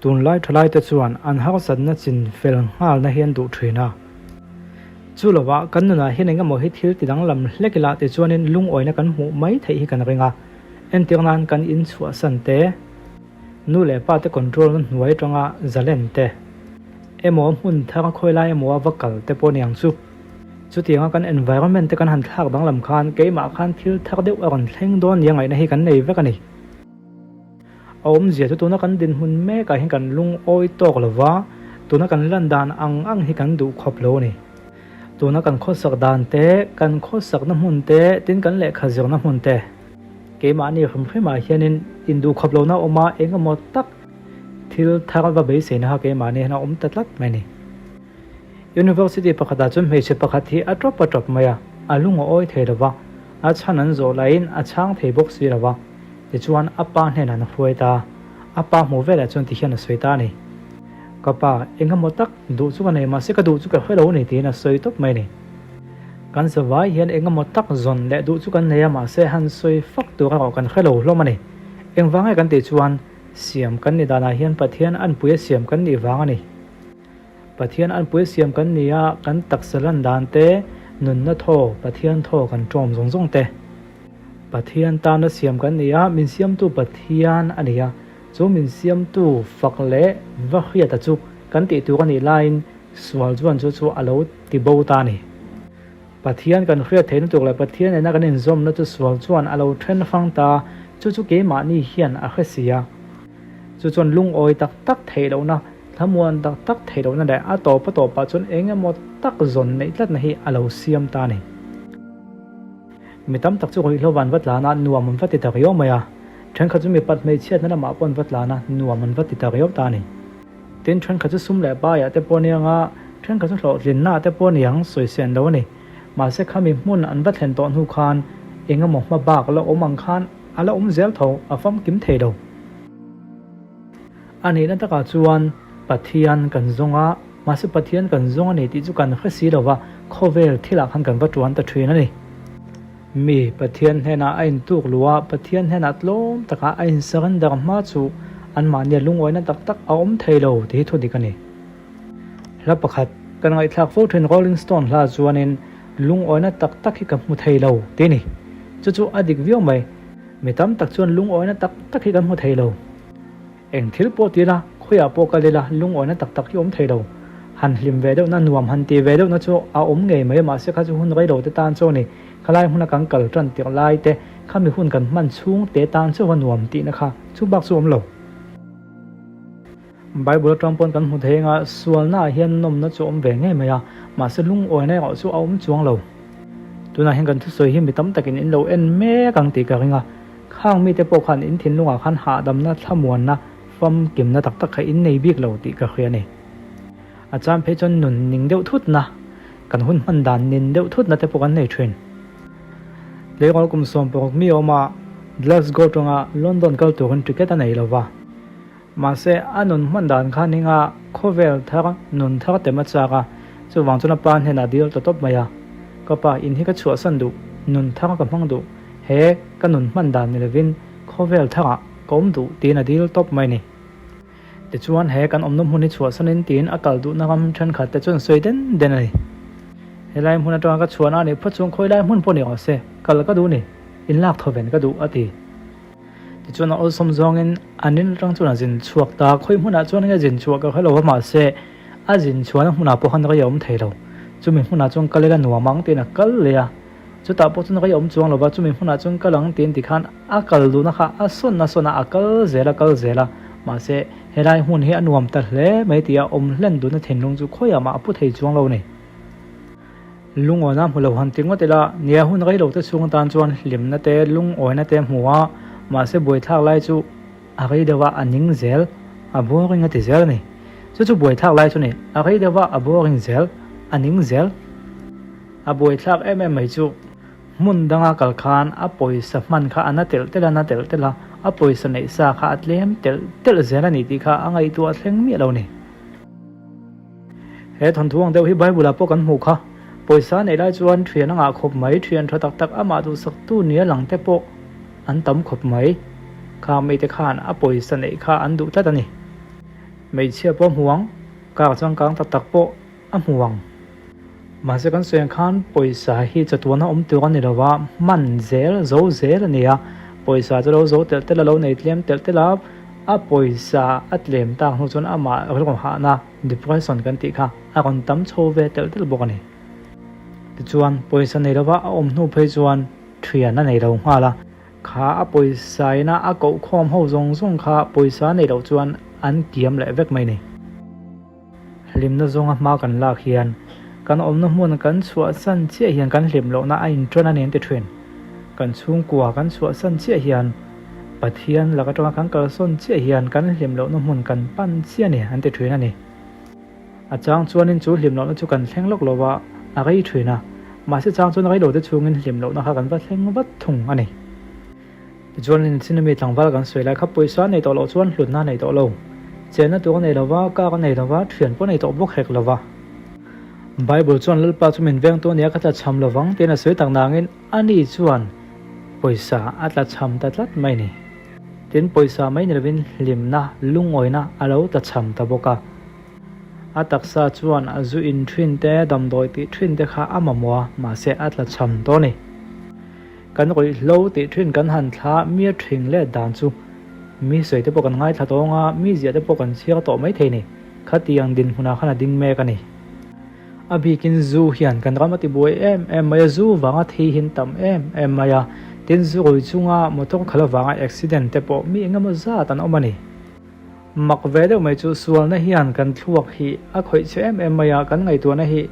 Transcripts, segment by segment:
Tunlai thalaite chuan an harsatna chin fel nghalna hi an duh thin a. Chu lovah kan nunah hian eng emaw hi thil ti danglam hlek ila tichuanin lungawina kan hmuh mai theih hi kan ring a. Entir nan kan inchhuahsan te, nu leh pa te control na hnuai atanga zalen te, emaw hmun thar khawi lai emaw a va kal te pawh ni ang chu. Chutianga kan environment te kan han thlak danglam khan keimah khan thil thar deuh a rawn thleng dawn nia ngaihna hi kan nei vek a ni. A awmzia chu tuna kan dinhmun mekah hian kan lungawi tawk lo va, tuna kan lan dan ang ang hi kan duh khawp lo a ni. Tuna kan khawsak dan te, kan khawsakna hmun te, tin kan lehkha zirna hmun te, keimahni hrim hrimah hianin induh khawp lohna a awm a, eng emaw tak thil thar va beiseina kha keimahni hian a awm ta tlat mai a ni. University pakhatah chuan hmeichhe pakhat hi a tawp a tawp mai a, a lung a awi thei lo va, a chhan an zawh laiin a chhang thei bawk si lo va. Tichuan a pa hnenah an hruai ta. A pa hmuh velah chuan tihian a sawi ta a ni. Ka pa, engemaw tak duh chu ka nei mahse ka duh chu ka hre lo a ni tiin a sawi tawp mai a ni. Kan zavai hian engemaw tak zawn leh duh chu kan nei a mahse han sawi fak tur erawh kan hre lo hlawm a ni. Engvang nge kan tih chuan siam kan nih danah hian Pathian anpuia siam kan nih vang a ni. Pathian anpui siam kan ni a, kan taksa lan dan te, nunna thaw, Pathian thaw kan ṭawm zawng zawng te. Pathian tana siam kan ni a, min siamtu Pathian a ni a, chu min siamtu fak leh va hriata chu kan tih tur a nih laiin sual chuan chu chu a lo ti bo ta a ni. Pathian kan hriat theihna tur leh Pathian nena kan inzawmna chu sual chuan a lo then hrang ta, chu chu keimahni hian a hre si a. Chu chuan lungawi tak tak theih lohna, thlamuan tak tak theih lohna leh a tawp a tawpah chuan eng emaw tak zawn neih tlatna hi a lo siam ta a ni. Mi tam tak chu ruihhlo van va tlan a, nuam an va ti ta riau mai a. Thenkhat chu mipat hmeichhiatna lamah pawh an va tlan a, nuam an va ti ta riau ta a ni. Tin, thenkhat chu sum leh baiah te pawh aniang a, thenkhat chu hlawhtlinnaah te pawh aniang sawisen lo a ni. Mahse khami hmun an va thlen tawh hnu khan eng emaw hma bak la awm ang khan a la awm zel tho, a famkim thei lo. A nihna takah chuan Pathian kan zawng a, mahse Pathian kan zawng a ni tih chu kan hre si lo va, khawvel thilah khan kan va tuan ta thin a ni. Mi, Pathian hnenah a intuk luh a, Pathian hnenah tlawm takah a insurrender hma chu anmahnia lungawina tak tak a awm thei lo tih hi thu dik a ni. Hla pakhat kan ngaihthlak fo thin Rolling Stone hla chuanin lungawina tak tak hi ka hmu thei lo tih a ni. Chu chu a dik viau mai. Mi tam tak chuan lungawina tak tak hi kan hmu thei lo. Eng thil pawh ti ila, khawiah pawh kal ila, lungawina tak tak hi awm thei lo. Han hlim ve deuhna, nuam han ti ve deuhna chu a awm ngei mai, mahse kha chu hun rei lo te tan chu a ni. Khalai hmuna kan kal tan tirh lai te, khami hun kan hman chhung te tan chauh a nuam tihna kha chu bak chu awm lo. Bible atang pawn kan hmu thei anga sualna ah hian nawmna chu awm ve ngei mai a, mahse lungawina erawh chu a awm chuang lo. Tunah hian kan thusawi hi mi tam takin in lo en mek ang tih ka ring a. Khang mite pawh khan in thinlungah khan hahdamna, thlamuanna, famkimna tak tak kha in nei bik lo tih ka hria a ni. A chan phei chuan nun ning deuh thutna, kan hun hman dan nin deuh thutna te pawh kan nei thin. Tleirawl kum 16 mi awm a, Glasgow tanga London kal turin ticket a nei lo va. Mahse, a nun hman dan kha ninga khawvel thar, nun thar tem a chak a, chuvang chuan a pa hnenah dil ta tawp mai a. Ka pa, in hi ka chhuahsan duh, nun thar ka hmang duh, he ka nun hman dan ni lovin khawvel tharah ka awm duh tiin a dil tawp mai a ni. Tichuan, he kan awmna hmun hi chhuahsanin tiin a kal duhna ram thenkhat te chuan sawi den den a ni. Helai hmun atanga ka chhuahna a nih phawt chuan khawi lai hmun pawh ni rawh se, kal ka duh ni, inlak thawven ka duh a ti. Tichuan a awlsawm zawngin an in atang chuan a zin chhuak ta, khawi hmunah chuan nge zin chhuah ka hre lo a mahse a zin chhuahna hmunah pawh khan rei a awm thei lo. Chumi hmunah chuan kal ila nuam ang tiin a kal leh a, chutah pawh chuan rei a awm chuang lo va, chumi hmunah chuan kal ang tiin tikhan a kal duhna kha a sawn a sawn a, a kal zel a kal zel a, mahse helai hmun hi a nuam ta hle mai tih a awm hlen duhna thinlung chu khawiah mah a pu thei chuang lo a ni. Lungawina hmu lo han ti ngawt ila, nia hun rei lo te chhung atan chuan hlimna te, lungawina te hmu a, mahse buaithlak lai chu a rei deuh a, a ning zel, a boring a ti zel a ni. Chu chu buaithlak lai chu ni, a rei deuh a, a boring zel, a ning zel. A buaithlak em em mai chu hmun danga kal khan a pawisa hman kha a na telh telh a, na telh telh a, a pawisa neih sa kha a tlem telh telh zel a ni tih kha a ngaihtuah thleng miah lo a ni. He thawnthu ang deuh hi Bible ah pawh kan hmuh kha. Pawisa neih lai chuan thian a ngah khawp mai, thian tha tak tak amah duhsaktu nia lang te pawh an tam khawp mai. Kha mite khan a pawisa neih kha an duh tlat a ni. Hmeichhia pawh a hmu ang, car changkang tak tak pawh a hmu ang. Mahse kan sawi ang khan pawisa hi chatuana awm tur a ni lo va, hman zel, zo zel a ni a. Pawisa chu lo zo telh telh a, lo nei tlem telh telh a, a pawisa a tlem tak hnu chuan amah rilru hahna, depression kan tih kha a rawn tam chho ve telh telh bawk a ni. Tichuan pawisa nei lova a awm hnu phei chuan thian a nei lo nghal a. Kha a pawisa ina a koh khawm ho zawng zawng kha pawisa nei loh chuan an kiam leh vek mai ni. Hlimna zawnga hma kan lak hian kan awmna hmun kan chhuahsan chiah hian kan hlim lohna a inṭan a ni an ti ṭhin. Kan chhungkua kan chhuahsan chiah hian Pathian lak aṭanga kan kalsawn chiah hian kan hlim lohna hmun kan pan chiah a ni an ti ṭhin a ni. A chang chuanin chu hlim lohna chu kan thleng lawk lo va, a rei ṭhin a. Mahse chang chuan rei lote chhungin hlim lohna kha kan va thleng vat thung a ni. Tichuanin Chinami tlangval kan sawi lai kha pawisa a nei tawh loh chuan hlutna a nei tawh lo. Chenna tur a nei lo va, kak a nei lo va, thian pawh a nei tawh bawk hek lo va. Bible chuan Lalpa chu min vengtu a nia ka tlachham lo vang tiin a sawi tak nangin ani chuan pawisa a tlachham ta tlat mai a ni. Tin, pawisa mai ni lovin hlimna, lungawina a lo tlachham ta bawk a. A taksa chuan a zu in thin te, damdawi tih thin te kha a mamawh a, mahse a tlachham tawh a ni. Kan ruihhlo tih thin kan han thla mi a thing let dan chu mi sawi te pawh kan ngaithla tawng a, mi ziah te pawh kan chhiar tawh mai thei ni. Khatiang dinhmunah khan a ding mek a ni. A bikin zu hian kan ram a ti buai em em mai a, zu vanga thi hin tam em em mai a, tin zu rui chunga motor khalh avanga accident te pawh mi engemaw zat an awm a ni. Mak ve deuh mai chu sualna hian kan thluak hi a khawih chhe em em mai a, kan ngaihtuahna hi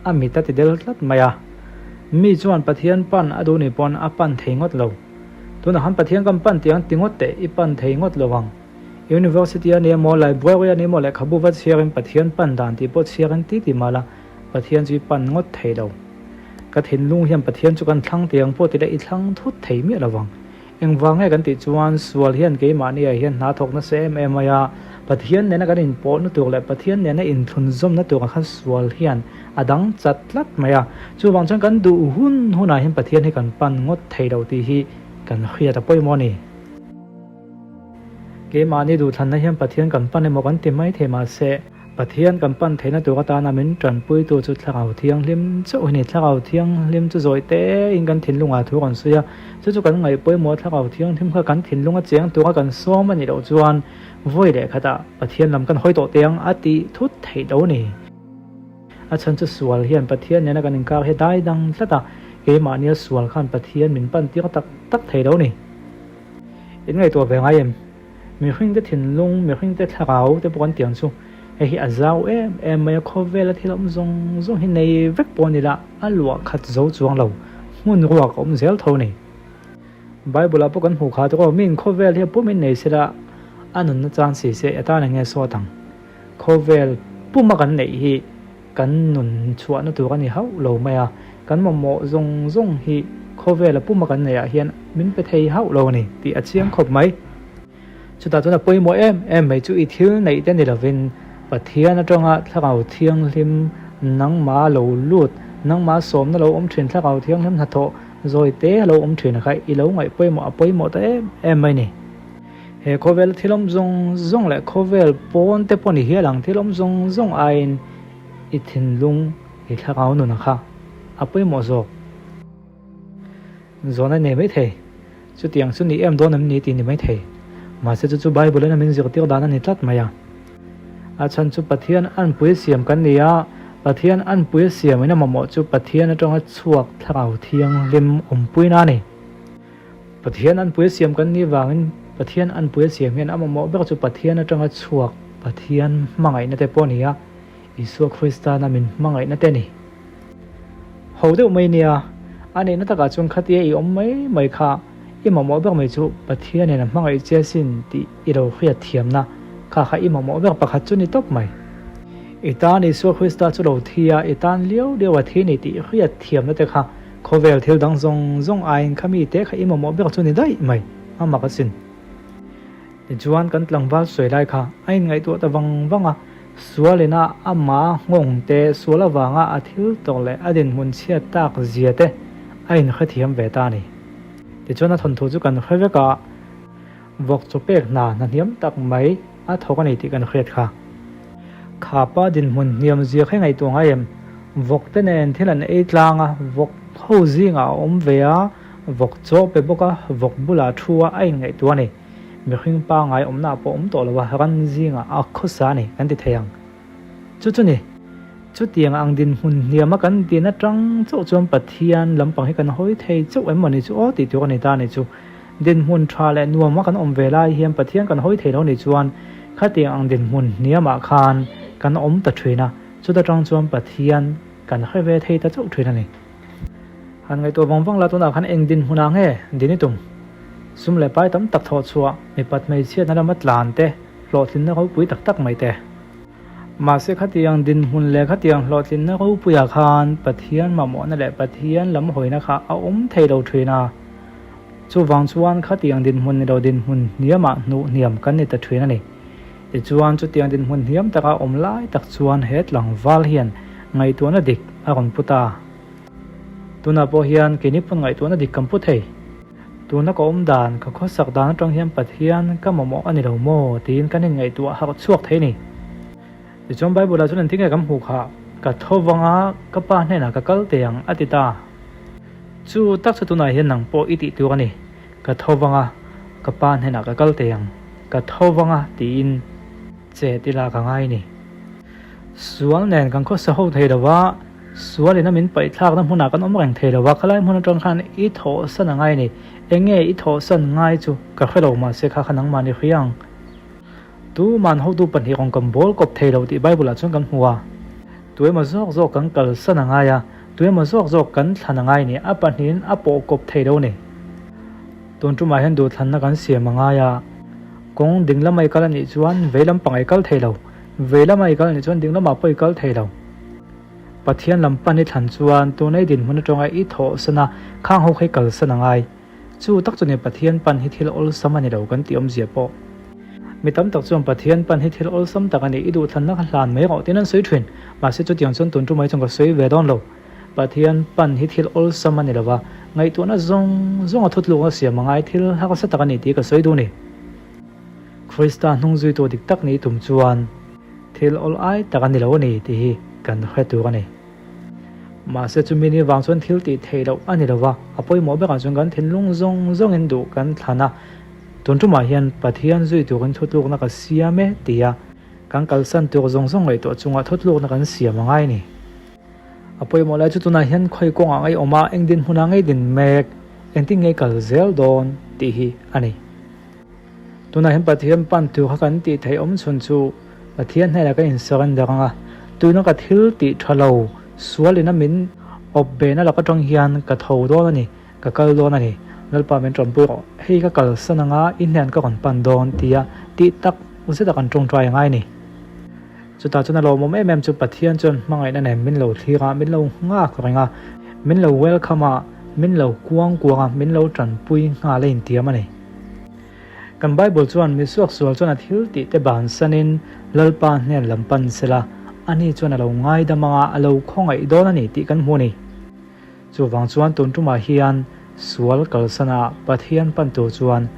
a mit a ti del tlat mai a. Mi chuan Pathian pan a duh ni pawn a pan thei ngawt lo. Tunah khan Pathian kan pan tih ang ti ngawt teh i pan thei ngawt lo ang. University a ni emaw, library a ni emaw lehkhabu va chhiarin Pathian pan dan tih pawh chhiarin ti ti mah la, Pathian chu i pan ngawt thei lo. Ka thinlung hian Pathian chu kan thlang tih ang pawh ti la i thlang thut thei miah lo vang. Engvang nge kan tih chuan sual hian keimahni ah hian hna thawk nasa em em mai a, Pathian nena kan inpawhna tur leh Pathian nena inthlunzawmna turah khan sual hian a dang chat tlat mai a. Chuvang chuan kan duh hun hunah hian Pathian hi kan pan ngawt thei lo tih hi kan hriat a pawimawh a ni. Keimahni duhthlanna hian Pathian kan pan emaw kan ti mai thei mahse, Pathian kan pan theihna tur atana min tanpuitu chu Thlarau Thianghlim chauh hi ni. Thlarau Thianghlim chu zawi tein kan thinlungah thu kan sawi a, chu chu kan ngaih pawimawh Thlarau Thianghlim kha kan thinlunga cheng tura kan sawm a nih loh chuan vawi leh khatah Pathian lam kan hawi tawh teh ang a tih thut theih lo a ni. A chhan chu sual hian Pathian nena kan inkar hi dai dang tlat a, keimahnia sual khan Pathian min pan tir tak tak thei lo a ni. In ngaihtuah ve ngai em? Mihringte thinlung, mihringte thlarau te pawh kan tiang chu hei hi a zau em em mai a, khawvela thil awm zawng zawng hi nei vek pawh a ni la, a luah khat zo chuang lo, hmun ruak a awm zel tho a ni. Bible ah pawh kan hmuh kha te aw, miin khawvel hi a pumin nei sela a nunna chang si se e tan eng nge sawt ang? Khawvel puma kan neih hi Kan nun chhuahna tur a ni hauh lo mai a, kan mamawh zawng zawng hi khawvela puma kan neihah hian min pe thei hauh lo a ni tih a chiang khawp mai. Chutah chuan a pawimawh em em mai chu i thil neih te ni lovin Pathian atanga Thlarau Thianghlim nangmah lo lut, nangmah sawmna lo awm thin Thlarau Thianghlim hnathawh zawi te a lo awm thin kha i lo ngaih pawimawh a pawimawh ta em em mai ni. He khawvel thil awm zawng zawng leh khawvel pawn te pawh ni hial ang thil awm zawng zawng aiin i thinlung i thlarau nuna kha a pawimawh zawk. Zawn a nei mai thei. Chutiang chu ni em dawn em ni tih ni mai thei. Mahse chu chu Bible in a min zirtir dan a ni tlat mai a. A chhan chu Pathian anpui siam kan ni a, Pathian anpui siam in a mamawh chu Pathian atanga chhuak thlarau thianghlim awmpuina a ni. Pathian anpui a siam kan nih vangin Pathian anpui a siam hian a mamawh ber chu Pathian atanga chhuak Pathian hmangaihna te pawh a ni a, Isua Kristana min hmangaihna te a ni. Ho deuh mai nia, a neihna takah chuan khatia i awm mai mai kha i mamawh ber mai chu Pathianin a hmangaih che asin tih i lo hriat thiamna kha kha i mamawh ber pakhat chu ni tawp mai. I tan Isua Krista chu lo thi a, i tan liau liau a thi ni tih hriat thiamna te kha Khawvel thil dang zawng zawng aiin kha mite kha i mamawh ber chu ni daih mai, a mak asin. Tichuan kan tlangval sawi lai kha a inngaihtuah ta vang vang a, sual ina ama nghawng te, sual avanga a thil tawk leh a dinhmun chhiat tak zia te a inhrethiam ve ta a ni. Tichuan a thawnthu chu kan hre vek a, vawk chaw pek hna hna hniam tak mai. a thawk a ni tih kan hriat kha. Kha pa dinhmun hniam zia kha i ngaihtuah ngai em? Vawk te nen thil an ei tlang a, vawk ho zingah a awm ve a, vawk chaw pe bawk a, vawk bulah thu a, a inngaihtuah a ni. Mihring pangai awmna ah pawh awm tawh lo a, ran zingah a khawsa a ni kan ti thei ang. Chu chu ni. Chutiang ang dinhmun hniama kan din atang chauh chuan Pathian lampang hi kan hawi thei chauh em maw ni chu aw tih tur a ni ta a ni chu. Dinhmun tha leh nuama kan awm ve lai hian Pathian kan hawi thei lo ni chuan khatiang ang dinhmun hniamah khan kan awm ta thin a, chuta tang chuan Pathian kan hre ve thei ta chauh thin a ni. Han ngaihtuah vang vang la tunah khan eng dinhmunah nge din i tum? Sum leh pai tam tak thawh chhuah, mipat hmeichhiatna lama tlan te, hlawhtlinna ropui tak tak mai te. Mahse khatiang dinhmun leh khatiang hlawhtlinna ropuiah khan Pathian mamawhna leh Pathian lam hawina kha a awm thei lo thin a. Chuvang chuan khatiang dinhmun ni lo dinhmun hniamah hnuh hniam kan ni ta thin a ni. Tichuan chutiang dinhmun hniam taka awm lai tak chuan he tlangval hian ngaihtuahna dik a rawn pu ta. Tunah pawh hian keini pawn ngaihtuahna dik kan pu thei. Tuna ka awm dan, ka khawsak dan atang hian Pathian ka mamawh a ni lo maw? tiin kan inngaihtuah harh chhuak thei a ni. Tichuan Bible-ah chuan engtin nge kan hmuh kha? Ka tho vang a, ka pa hnenah ka kal teh ang a ti ta. Chu tak chu tunah hian nang pawh i tih tur a ni. Ka tho vang a, ka pa hnenah ka kal teh ang. Ka tho vang a tiin che ti la ka ngai a ni. Sual nen kan khawsa ho thei lo va. Sual ina min paihthlakna hmunah kan awm reng thei lo a, khalai hmun atang khan i thawhsan a ngai a ni. Eng nge i thawhsan ngai chu ka hre lo mahse kha kha nangmah ni hria ang. Tuman hotu pahnih rawn kan bawl kawp thei lo tih Bible ah chuan kan hmu a. Tuemaw zawk zawk kan kalsan a ngai a, tuemaw zawk zawk kan thlan a ngai a ni, a pahnihin a pawh kawp thei lo a ni. Tun tumah hian duhthlanna kan siam a ngai a, kawng ding lama i kal a nih chuan vei lampang i kal thei lo, vei lama i kal a nih chuan ding lamah pawh i kal thei lo. Pathian lam pan i thlan chuan tunei dinhmun atanga i thawhsan a, khang ho kha i kalsan a ngai. Chu tak chu ni Pathian pan hi thil awlsam a ni lo kan tih awmzia pawh. Mi tam tak chuan Pathian pan hi thil awlsam tak a ni, i duhthlanna kha hlan mai rawh tiin an sawi thin. Mahse chutiang chuan tun tumai chuan ka sawi ve dawn lo. Pathian pan hi thil awlsam a ni lo va, ngaihtuahna zawng zawng a thutlukna siam a ngai thil harsa tak a ni tih ka sawi duh a ni. Krista hnung zuitu dik tak nih tum chuan thil awl ai tak a ni lo a ni tih hi kan hre tur a ni. Mahse chumi ni vang chuan thil tih theih loh a ni lo va, a pawimawh berah chuan kan thinlung zawng zawngin duh kan thlan a, tun tumah hian Pathian zui turin thutlukna ka siam e tia kan kalsan tur zawng zawng ngaihtuah chunga thutlukna kan siam a ngai a ni. A pawimawh lai chu tunah hian khawi kawngah ngei awm a, eng dinhmunah ngei din mek, engtin ngei kal zel dawn tih hi a ni. Tunah hian Pathian pan tur kha kan tih theih awm chhun chu Pathian hnenah kan insurrender ang a, tuna ka thil tih tha lo sual ina min awp behna lak atang hian ka tho dawn a ni, ka kal dawn a ni, Lalpa min tanpui rawh, hei ka kalsan anga i hnen ka rawn pan dawn tia tih tak zeta kan tawngtai a ngai a ni. Chutah chuan a lawmawm em em chu Pathian chuan hmangaihna nen min lo thlir a, min lo nghak reng a, min lo welcome a, min lo kuang kuang a, min lo tanpui nghal a intiam a ni. Kan Bible chuan mi suaksual chuan a thil tih te bansanin Lalpa hnen lam pan sela, ani chuan a lo ngaidam anga a lo khawngaih dawn a ni tih kan hmu a ni. Chuvang chuan tun tumah hian sual kalsana Pathian pan tur chuan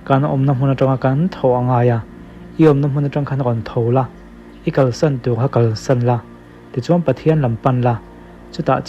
kan awmna hmun atanga kan tho a ngai a, i awmna hmun atang khan rawn tho la, i kalsan tur kha kalsan la, tichuan Pathian lam pan la, chutah chiah.